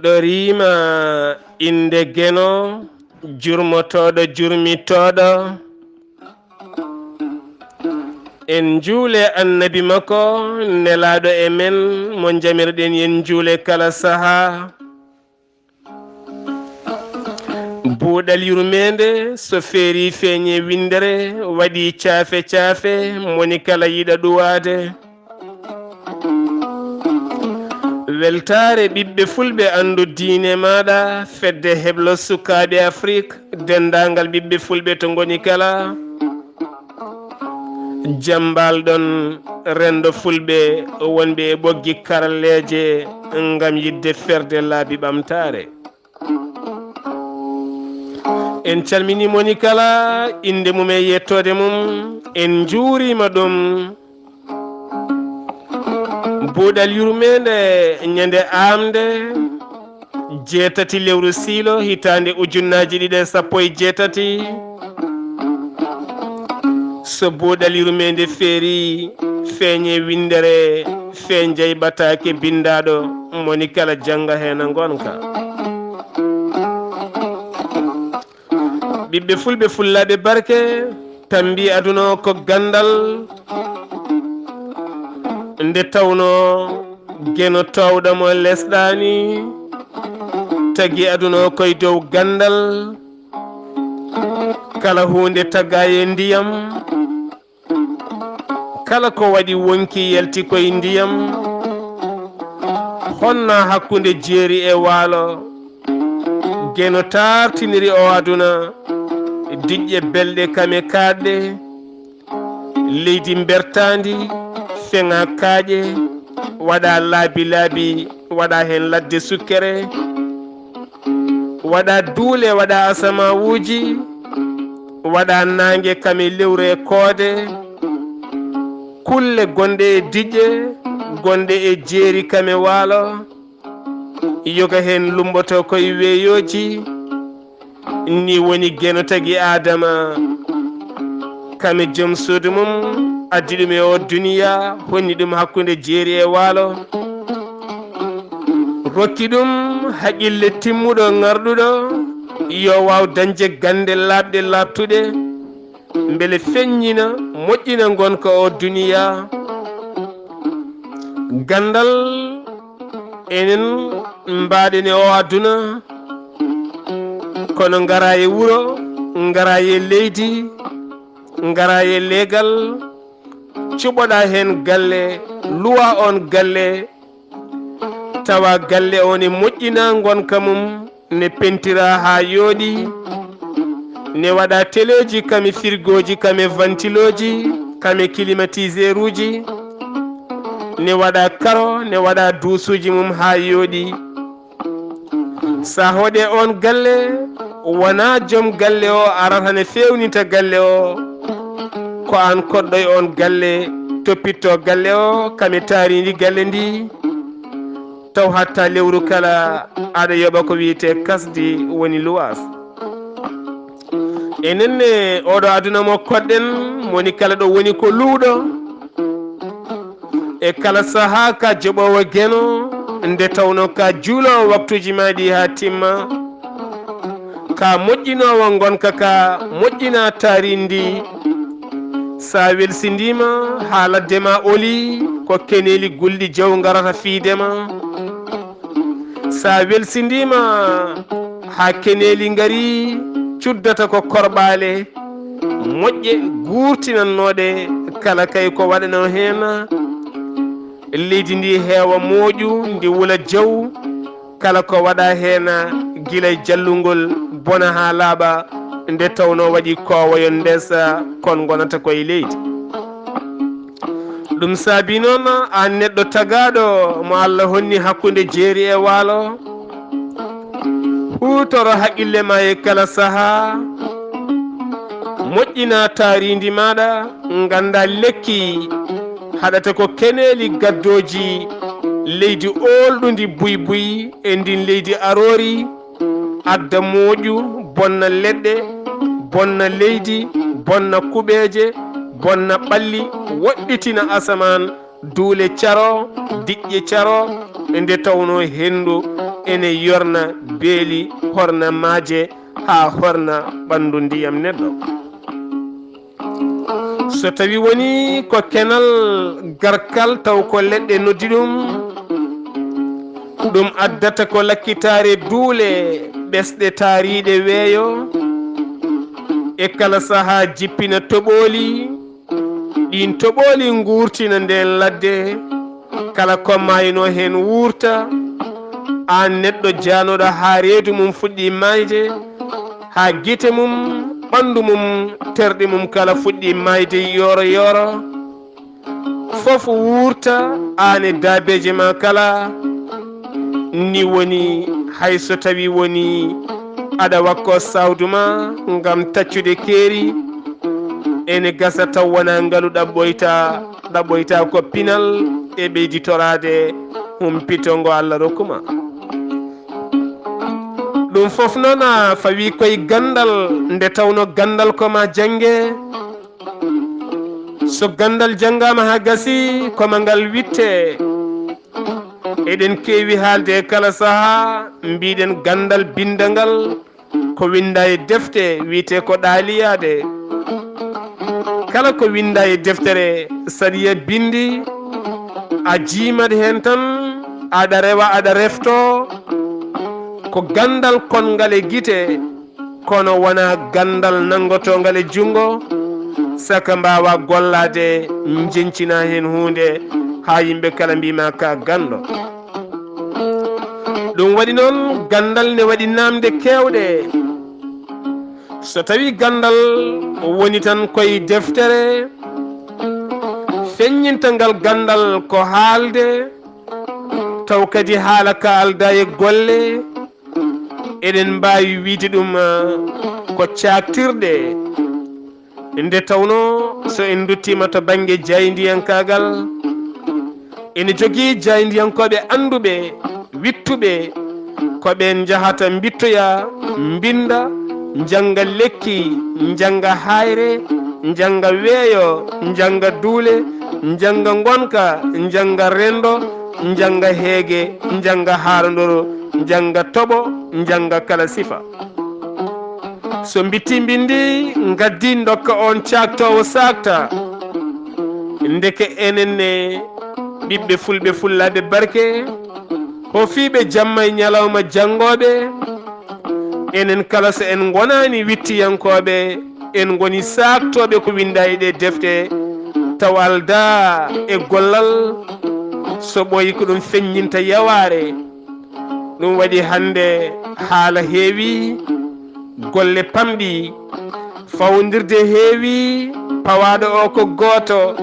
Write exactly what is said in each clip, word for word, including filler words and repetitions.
Ɗo riima innde Geno, jurmotooɗo, jurmitooɗo. En njuule Annabi makko, nelaaɗo e men, mo njamirɗen yen njuule kala sahaa. Buuɗal yurmeende, so feerii feeñe winndere, waɗi caafe caafe, moni kala yiɗa ɗuwaade. Weltaare ɓiɓɓe fulɓe, anndu diine maaɗa, fedde heblo sukaaɓe Afrik, denndaangal ɓiɓɓe fulɓe to ngoni kala. Jammbal ɗon renndo fulɓe wonɓe e ɓoggi karalleeje ngam yiɗde ferde laabi ɓamtaare. En calminii moni kala, innde mum e yettoode mum, en njuuriima ɗum. Buuɗal yurmeende ñande aamnde jeetati lewru siilo hitaande ujunnaaji ɗiɗi e sappo e jeetati. So buuɗal yurmeende feerii, feeñe winndere, feeñjay ɓataake binndaaɗo, moni kala jannga heen ngonka. Ɓiɓɓe fulɓe fullaaɓe barke, tambi aduna o ko ganndal. Nde tawnoo Geno toowɗo mo lesɗaani, tagi aduna o koye dow ganndal. Kala huunde tagaa e ndiyam, kala ko waɗi wonki yalti koye ndiyam. Honna hakkunde jeeri e waalo, Geno taartiniri o aduna, diƴƴe belɗe kame kaaɗɗe, leydi mbertaandi, feŋa kaaƴe, waɗa laabi laabi, waɗa heen ladde sukkere, waɗa duule, waɗa asamawuuji, waɗa naange kame lewre e koode, kulle gonɗe e diƴƴe, gonɗe e jeeri kame waalo, yoga heen lumboto koye weeyooji. Ni woni Geno tagi Aadama, kame joom suudu mum, addi ɗum e o duniya, honni ɗum hakkunde jeeri e waalo. Rokki ɗum haqqille timmuɗo ŋarɗuɗo, yo waaw dañde gannde laaɓɗe laaɓtuɗe, mbele feññina, moƴƴina ngonka o duniya. Ganndal enen mbaɗen e o aduna, kono ngara e wuro, ngara e leydi, ngara e leegal, cuɓoɗa heen galle, luwa oon galle, tawa galle o ne moƴƴina ngonka mum, ne pentira haa yooɗi, ne waɗa teleeji, kame firgooji, kame vantilooji, kame klimatiseeruuji, ne waɗa karo, ne waɗa duusuuji mum haa yooɗi. So a hooɗe oon galle, wonaa joom galle o arata ne feewnita galle o, ko aan koɗɗo e oon galle, toppitto galle o, kame taariindi galle ndi, taw hatta lewru kala aɗa yoɓa ko wiyetee kasdi, woni luwaas. Enen ne, oɗo aduna mo koɗɗen, moni kala ɗo woni ko luuɗo. E kala sahaa ka joɓoowo Geno, nde tawnoo ka juuloowo waktuuji maa ɗi haa timma. Ka moƴƴinoowo ngonka ka, moƴƴina taariindi. Sa welsindiima haa ladde ma oli, ko keneeli gulɗi jaw ngarata fiide ma. Sa welsindiima haa keneeli ngari, cuddata ko korɓaale moƴƴe guurtinannooɗe kala kay ko waɗanoo heen. Leydi ndi heewa mooƴu, ndi wula jaw, kala ko waɗa heen gila e jallungol bona haa laaɓa, nde tawnoo waɗi koowoyo ndesa kon ngonata koye leydi. Ɗum saabi noon, aan neɗɗo tagaaɗo mo Allah honni hakkunde jeeri e waalo, huutoro haqqille ma e kala sahaa, moƴƴina taariindi maaɗa, ngannda lekki haɗata ko keneeli gaddooji leydi oolɗundi buy buy e ndin leydi aroori, adda mooƴu, bonna leɗɗe, bonna leydi, bonna kuɓeeje, bonna ɓalli, woɗɗitina asamaan, duule caro, diƴƴe caro, nde tawnoo henndu ene yorna beeli, horna maaje, haa horna ɓanndu ndiyam neɗɗo. So tawi woni ko kenal garkal, taw ko leɗɗe noddi ɗum, ɗum addata ko lakkitaare duule ɓesɗe taariiɗe weeyo, e kala sahaa jippina toɓooli, ɗiin toɓooli nguurtina ndeen ladde, kala ko maayno heen wuurta, aan neɗɗo jaanooɗo haa reedu mum fuɗɗii maayde, haa gite mum, ɓanndu mum, terɗe mum kala fuɗɗii maayde yooro yooro. Fof wuurta, aan e daabeeje ma kala. Ni woni, hay so tawi woni aɗa wakko sawdu ma ngam taccude keeri, ene gasa taw wonaa ngalu ɗaɓɓoyta, ɗaɓɓoyta ko pinal e ɓeyditoraade humpito ngo Allah rokku ma. Ɗum fof noon a fawi koye ganndal, nde tawno ganndal ko ma jannge. So ganndal janngaama haa gasi, ko ma ngal witte. Eɗen keewi haalde e kala sahaa, mbiɗen ganndal binndangal, ko winnda e defte, wiyetee ko ɗaaliyaade. Kala ko winnda e deftere, sariya binndi, a jiimat heen tan, aɗa rewa, aɗa refto, ko ganndal konngal e gite, kono wonaa ganndal nanngotoongal e junngo, saka mbaawa gollaade, njeñcina heen huunde, haa yimɓe kala mbii ma ka ganndo. Ɗum waɗi noon, ganndal ne waɗi naamnde keewɗe. So tawi ganndal woni tan koye deftere, feññinta ngal ganndal ko haalde, taw kadi haala ka alda e golle, eɗen mbaawi wiyde ɗum, eh, ko caaktirɗe. Nde tawno, so en nduttiima to bannge jaayndiyankaagal, ene jogii jaayndiyankooɓe annduɓe, wiɗtuɓe, ko ɓeen njahata mbittoya, mbinnda, njannga lekki, njannga haayre, njannga weeyo, njannga duule, njannga ngonka, njannga renndo, njannga heege, njannga haaranduru, njannga toɓo, njannga kala sifa. So mbitti mbinndi, ngaddi ndokka oon caaktoowo saakta. Ndeke enen ne ɓiɓɓe fulɓe, fullaaɓe barke, hofiiɓe jamma e ñalawma, janngooɓe, enen kala so en ngonaani wiɗtiyankooɓe, en ngoni saaktooɓe ko winnda e ɗee defte, taw aldaa e gollal, so ɓooyi ko ɗum feññinta yawaare. Ɗum waɗi hannde haala heewi, golle pamɗi, fawndirde heewi, pawaaɗo o ko gooto,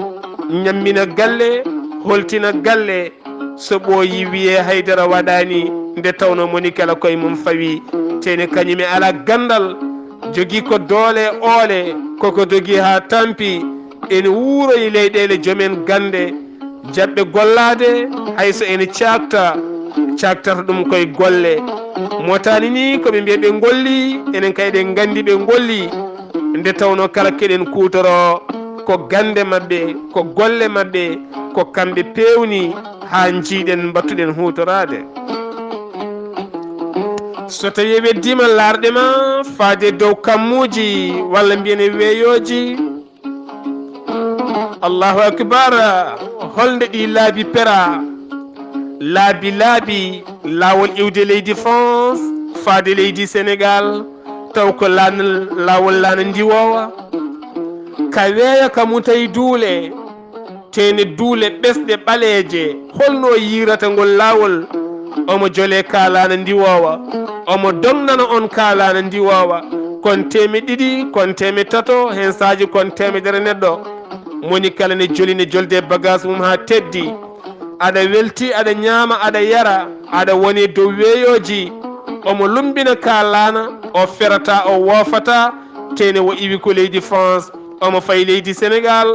ñammina galle, holtina galle, so ɓooyi wiyee haydara waɗaani, nde tawno moni kala koye mum fawi, tene kañum e alaa ganndal, jogii ko doole oole, koko dogi haa tampi, ene wuuroyi leyɗeele joom en gannde, jaɓɓe gollaade, hay so ene caakta, caaktata ɗum koye golle. Motaani ni ko ɓe mbiya ɓe ngolli, enen kay eɗen nganndi ɓe ngolli, nde tawno kala keɗen kuutoroo ko gannde maɓɓe, ko golle maɓɓe, ko kamɓe peewni haa njiiɗen mbattuɗen huutoraade. So tawi a weddiima laarɗe ma faade dow kammuuji walla mbiyen e weeyooji, Allahu akbar, holnde ɗi laabi pera, laabi laabi, laawol iwde leydi France faade leydi Sénégal, taw ko laana, laawol laana ndiwoowa, ka weeya ka mutay duule, tene duule ɓesɗe ɓaleeje, holno yiirata ngol laawol? Omo jolee ka laana ndiwoowa, omo dognana on ka laana ndiwoowa, kon teeme ɗiɗi, kon teeme tato, heen saaji kon teemedere neɗɗo. Moni kala ne joli, ne jolde bagaas mum haa teddi. Aɗa welti, aɗa ñaama, aɗa yara, aɗa woni dow weeyooji. Omo lumbina ka laana, o ferata, o woofata, tene o iwi ko leydi France, omo fayi leydi Sénégal,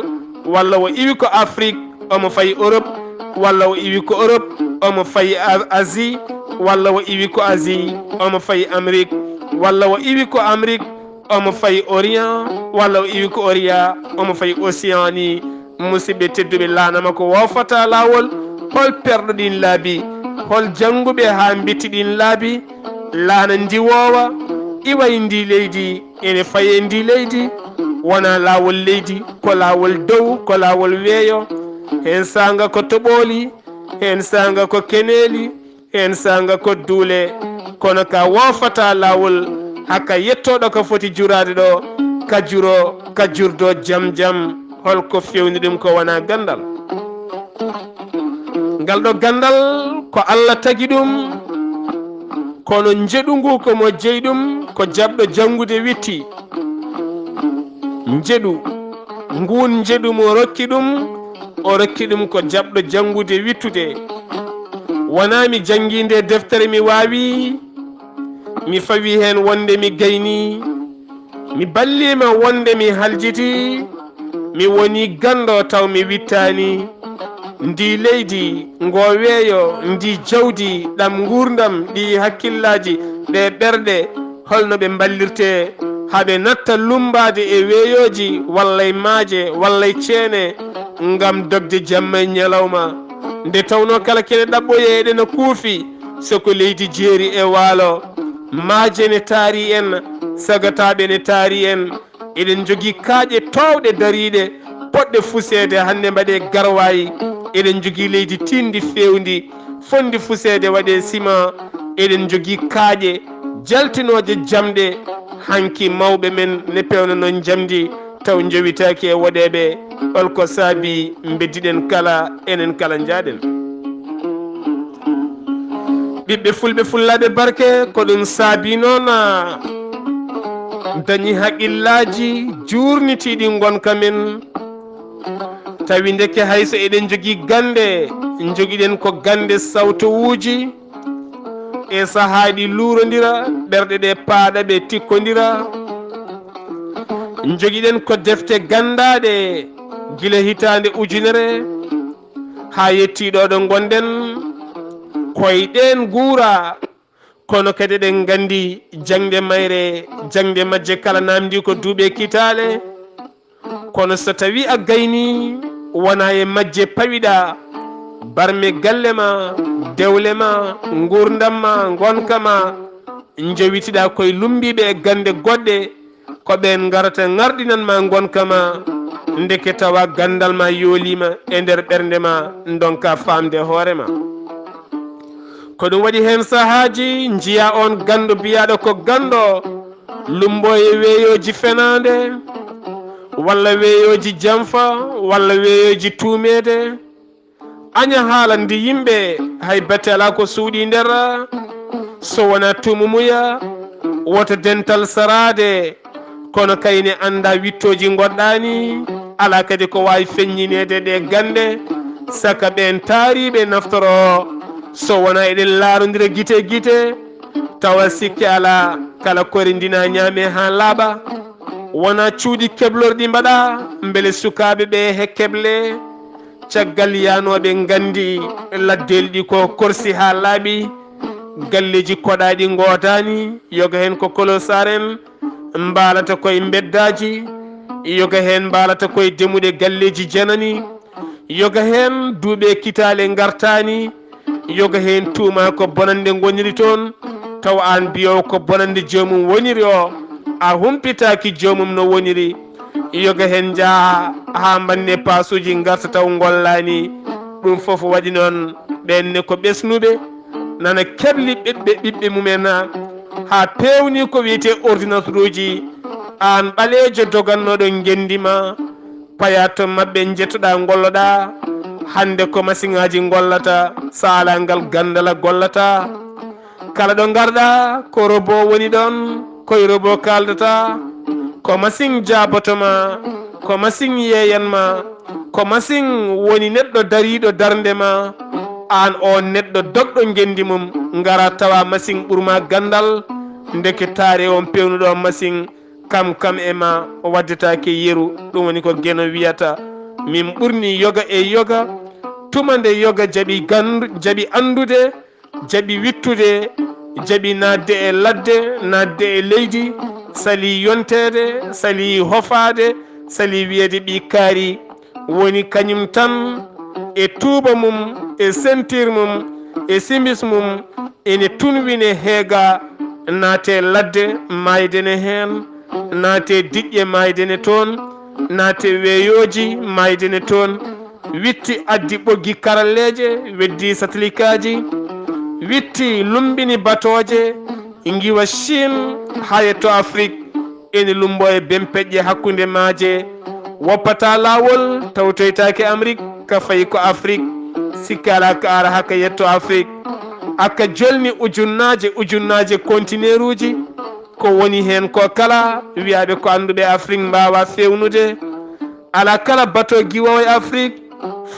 walla o iwi ko Afrique, omo fayi Europe, walla o iwi ko Europe, omo fayi A-, Asie, walla o iwi ko Asie, omo fayi Amérique, walla o iwi ko Amérique, omo fayi Orient, walla o iwi ko Orient, omo fayi Océanie. Musidɓe tedduɓe, laana makko woofata laawol. Hol perɗo ɗin laabi? Pol jannguɓe haa mbitti ɗin laabi, laana ndiwoowa, iway ndi leydi, ene fayee ndi leydi, wonaa laawol leydi, ko laawol dow, ko laawol weeyo, heen saanga ko toɓooli, heen saanga ko keneeli, heen saanga ko duule, kono ka woofataa laawol, haa ka yettoo ɗo ka foti juraade ɗo, ka juroo, ka jurdoo jam jam. Hol ko fewni ɗum ko wonaa ganndal? Ngal ɗo ganndal ko Alla tagi ɗum, kono njeɗu ngu ko mo jeyi ɗum, ko jaɓɗo janngude witti. Njeɗu, nguun njeɗu mo rokki ɗum, o rokki ɗum ko jaɓɗo janngude wittude. Wonaa mi janngii nde deftere mi waawi, mi fawi heen wonde mi gaynii, mi balliima wonde mi haljiti, mi wonii ganndo taw mi wittaani. Ndi leydi, ngoo weeyo, ndi jawdi, ɗam nguurndam, ɗi hakkillaaji, ɗe ɓerɗe, holno ɓe mballirtee haa ɓe natta lummbaade e weeyooji, walla e maaje, walla e ceene, ngam dogde jamma e ñalawma? Nde tawnoo kala kene ɗaɓɓoyee eɗena kuufi, so ko leydi jeeri e waalo. Maaje ne taari en, sagataaɓe ne taari en. Eɗen njogii kaaƴe toowɗe dariiɗe, potɗe fuseede, hannde mbaɗee garwaayi. Eɗen njogii leydi tiiɗndi feewndi, fotndi fuseede, waɗee sima. Eɗen njogii kaaƴe jaltinooje jamɗe, hanki mawɓe men ne peewnanoo njamndi, taw njowitaaki e woɗeeɓe. Hol ko saabii mbeddiɗen kala, enen kala njaaɗen? Ɓiɓɓe fulɓe, fullaaɓe barke, ko ɗum saabii noon, ah, dañi haqillaaji juurnitiiɗi ngonka men. Tawi ndeke hay so eɗen njogii gannde, njogiɗen ko gannde sawtowuuji, e sahaaji luurondira, ɓerɗe ɗe paaɗa, ɓe tikkondira. Njogiɗen ko defte ganndaaɗe gila hitaande ujunere haa yettii ɗo ɗo ngonɗen, koye ɗeen nguura. Kono kadi eɗen nganndi jaŋde mayre, jaŋde majje kala naamndii ko duuɓi e kitaale. Kono so tawii a gaynii, wonaa e majje pawiɗaa, barme galle ma, dewle ma, nguurndam ma, ngonka ma, njowitiɗaa koye lummbiiɓe e gannde goɗɗe, ko ɓeen ngarata ŋarɗinan ma ngonka ma, ndeke tawa ganndal ma yooliima e nder ɓernde ma, ndonka faamde hoore ma. Ko ɗum waɗi heen sahaaji njiyaa oon ganndo biyaaɗo ko ganndo, lummboo e weeyooji fenaande, walla weeyooji jamfa, walla weeyooji tuumeede. Aña haala ndi yimɓe hay batte alaa ko suuɗii nder, so wonaa tuumumuya, wota dental saraade, kono kayne anndaa wittooji ngoɗɗaani, alaa kadi ko waawi feññineede ɗe gannde, saka ɓeen taariiɓe naftoroo, so wonaa eɗen laarondira gite e gite, tawa sikke alaa, kala kori ndina ñaame haa laaɓa. Wonaa cuuɗi keblorɗi mbaɗa, mbele sukaaɓe ɓe he keble. Caggal yaanooɓe nganndi laddeli ɗi ko korsi haa laaɓi, galleeji koɗaaɗi ngootaani, yoga heen ko kolosaar en mbaalata koye mbeddaaji, yoga heen mbaalata koye demuɗe galleeji janani, yoga heen duuɓi e kitaale ngartaani, yoga heen tuuma ko bonannde ngoniri toon, tawa aan mbiyoowo ko bonannde joomum woniri o, a humpitaaki joomum no woniri. Yoga heen njaha haa mbannee paasuuji ngarta taw ngollaani. Ɗum fof waɗi noon, ɓeen ne ko ɓesnuɓe, nana kebli ɓiɓɓe, ɓiɓɓe mumen, haa peewni ko wiyetee ordonnanceruuji. Aan ɓaleejo dogannooɗo ngenndi ma, paya to maɓɓe njettoɗaa ngolloɗaa. Hannde ko masiŋaaji ngollata, so alaa ngal ganndal a gollataa. Kala ɗo ngarɗaa, ko robot woni ɗoon, koye robot kaaldataa. Ko masiŋ jaaboto ma, ko masiŋ yeeyan ma, ko masiŋ woni neɗɗo dariiɗo darnde ma. Aan o neɗɗo dogɗo ngenndi mum, ngara tawa masiŋ ɓurma ganndal, ndeke taare on peewnuɗo masiŋ, kam kam e ma waddetaake yeru. Ɗum woni ko Geno wiyata, min ɓurni yoga e yoga, tuma nde yoga jaɓi gandu-, jaɓi anndude, jaɓi wittude, jaɓi naatde e ladde, naatde e leydi, sali yonteede, sali hofaade, sali wiyeede ɓii kaari, woni kañum tan e tuuba mum, e sentir mum, e simbis mum ene tunwine heega, naate ladde maaydene heen, naate diƴƴe maaydene toon, naate weeyooji maaydene toon. Witti addi ɓoggi karalleeje, weddi satelikaaji, witti lummbini batooje, ngiwa Chine haa yetto Afrik, ene lummboo e bempeƴƴe hakkunde maaje. Woppataa laawol, tawtoytaake Amrik, ka fayi ko Afrik. Sikka alaa ka ara haa ka yetto Afrik. Aka jolni ujunnaaje ujunnaaje kontineeruuji. Ko woni heen ko kala, wiyaaɓe ko annduɓe Afrik mbaawaa feewnude. Alaa kala bato giwoowo e Afrik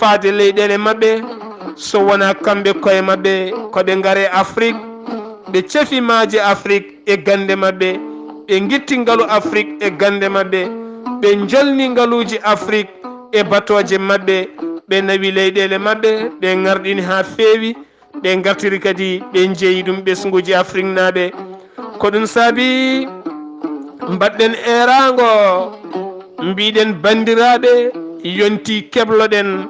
faade leyɗeele maɓɓe, so wonaa kamɓe koye maɓɓe ko ɓe ngari Afrik, ɓe cefi maaje Afrik e gannde maɓɓe, ɓe ngitti ngalu Afrik e gannde maɓɓe, ɓe njolni ngaluuji Afrik e batooje maɓɓe, ɓe nawi leyɗeele maɓɓe, ɓe ŋarɗini haa feewi, ɓe ngartiri kadi ɓe njeeyi ɗum ɓesnguuji Afriknaaɓe. Ko ɗum saabi mbaɗɗen eeraango, mbiɗen banndiraaɓe, yontii kebloɗen,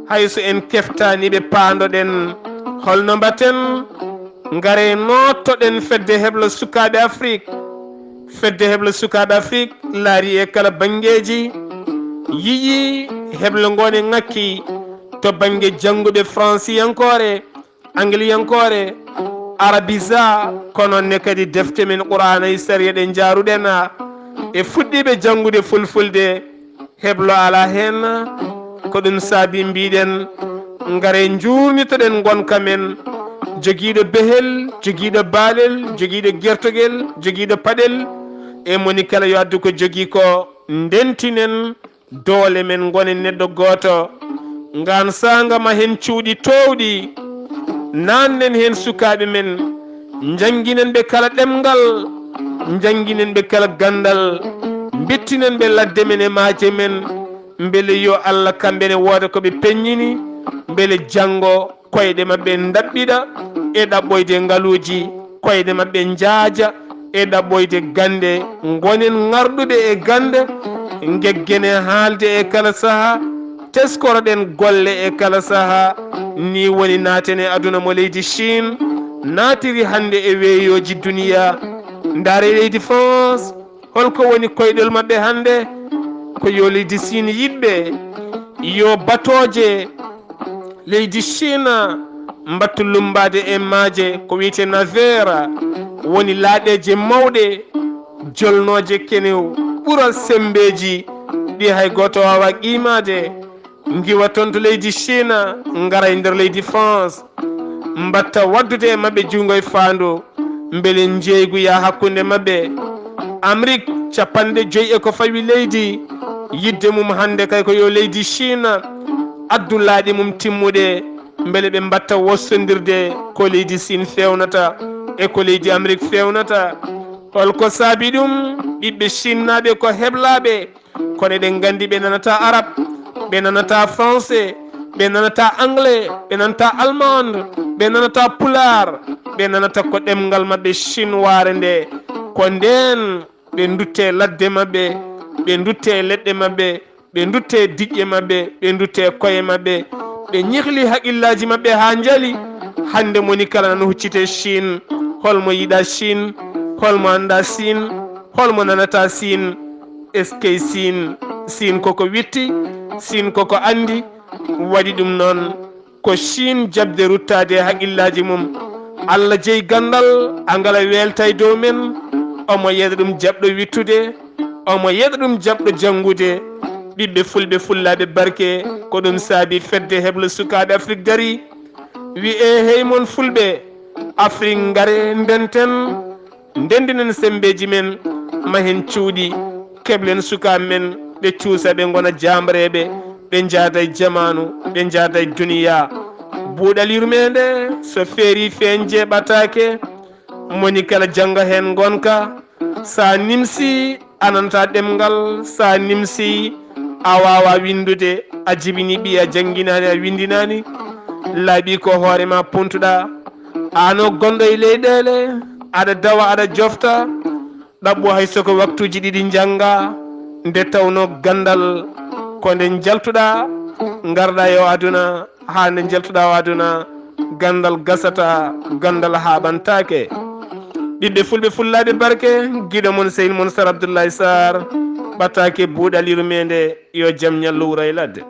hay so en keftaani ɓe paandoɗen. Holno mbaɗten? Ngare noottoɗen fedde heblo sukaaɓe Afrik. Fedde heblo sukaaɓe Afrik laari e kala banngeeji, yiyi heblo ngoo ne ŋakki to bannge jannguɓe fransiyankoore, angliyankoore, arabisa, ko noon ne kadi defte men Qur'aana e sariya ɗe njaaruɗen, e fuɗɗiiɓe janngude fulfulde. Heblo alaa heen. Ko ɗum saabi mbiɗen, ngare njuurnitoɗen ngonka men, jogiiɗo behel, jogiiɗo baalel, jogiiɗo gertogel, jogiiɗo paɗel, e moni kala yo addu ko jogii ko, ndentinen doole men, ngonen neɗɗo gooto. Ngaan saanga ma heen cuuɗi toowɗi, naannen heen sukaaɓe men, njannginen ɓe kala ɗemngal, njannginen ɓe kala ganndal, mbittinen ɓe ladde men e maaje men, mbele yo Alla kamɓe ne wooda ko ɓe peññini, mbele janngo koyɗe maɓɓe ndaɓɓiɗa e ɗaɓɓoyde ngaluuji, koyɗe maɓɓe njaaja e ɗaɓɓoyde gannde, ngonen ŋarɗuɓe e gannde, ngeggene haalde e kala sahaa, teskoroɗen golle e kala sahaa. Nii woni naaten e aduna mo leydi Chine naatiri hannde e weeyooji duniya. Ndaare leydi France, holko woni koyɗol maɓɓe hannde? Ko yo leydi Siin yiɗɓe, yo batooje leydi Chine mbattu lummbaade e maaje, ko wiyetee navire, woni laaɗeeje mawɗe jolnooje kene ɓura semmbeeji ɗi hay gooto waawaa qiimaade. Ngiwa toon to leydi Chine, ngara e nder leydi France, mbatta waɗdude e maɓɓe junngo e faandu, mbele njeeygu yaha hakkunde maɓɓe. Amrik, capanɗe joyi e ko fawi leydi, yiɗde mum hannde kay ko yo leydi Chine addu laaɗe mum timmuɗe, mbele ɓe mbatta wossondirde ko leydi Siin feewnata e ko leydi Amrik feewnata. Holko saabi ɗum? Ɓiɓɓe Chinnaaɓe ko heblaaɓe, kono eɗen nganndi ɓe nanataa Arab, ɓe nanataa Français, ɓe nanataa Anglais, ɓe nanataa Almand, ɓe nanataa Pulaar, ɓe nanata ko ɗemngal maɓɓe Chinwaare nde. Ko ndeen ɓe ndutte ladde maɓɓe, ɓe ndutte leɗɗe maɓɓe, ɓe ndutte diƴƴe maɓɓe, ɓe ndutte koye maɓɓe, ɓe ñihli haqillaaji maɓɓe haa njali. Hannde moni kala nana huccite Chine. Holmo yiɗaa Chine? Holmo anndaa Chine? Holmo nanataa Chine? Eskey Chine! Chine koko witti, Chine koko anndi, waɗi ɗum noon. Ko Chine jaɓde ruttaade e haqillaaji mum. Alla jeyi ganndal, angala weelta e dow men, omo yeɗa ɗum jaɓɗo wittude, omo yeɗa ɗum jaɓɗo janngude. Ɓiɓɓe fulɓe fullaaɓe barke, ko ɗum saabi fedde heblo sukaaɓe Afrik darii, wi: "Eehey mon fulɓe Afrik, ngare ndenten, ndenndinen semmbeeji men, mahen cuuɗi, keblen sukaaɓe men, ɓe cuusa, ɓe ngona jaambareeɓe, ɓe njaada e jamaanu, ɓe njaada e duniyaa." Buuɗal yurmeende so feerii feeñde ɓataake, moni kala jannga heen ngonka. So a nimsii, a nanataa ɗemngal, so a nimsii, a waawaa winndude, a jibinii ɓiyi, a jannginaani, a winndinaani, laaɓi ko hoore ma puntuɗaa. Aan o gonɗo e leyɗeele, aɗa dawa, aɗa jofta, ɗaɓɓu hay so ko waktuuji ɗiɗi njanngaa, nde tawnoo ganndal ko nde njaltuɗaa, ngarɗaa e o aduna, haa nde njaltuɗaa o aduna, Gandal gasata, gandal haaɓantaake. Ɓiɓɓe fulɓe fullaaɓe barke, giɗo mon Seyni Monsar Abdullahi Sarr, ɓataake buuɗal yurmeende, yo jam ñallu wuro e ladde.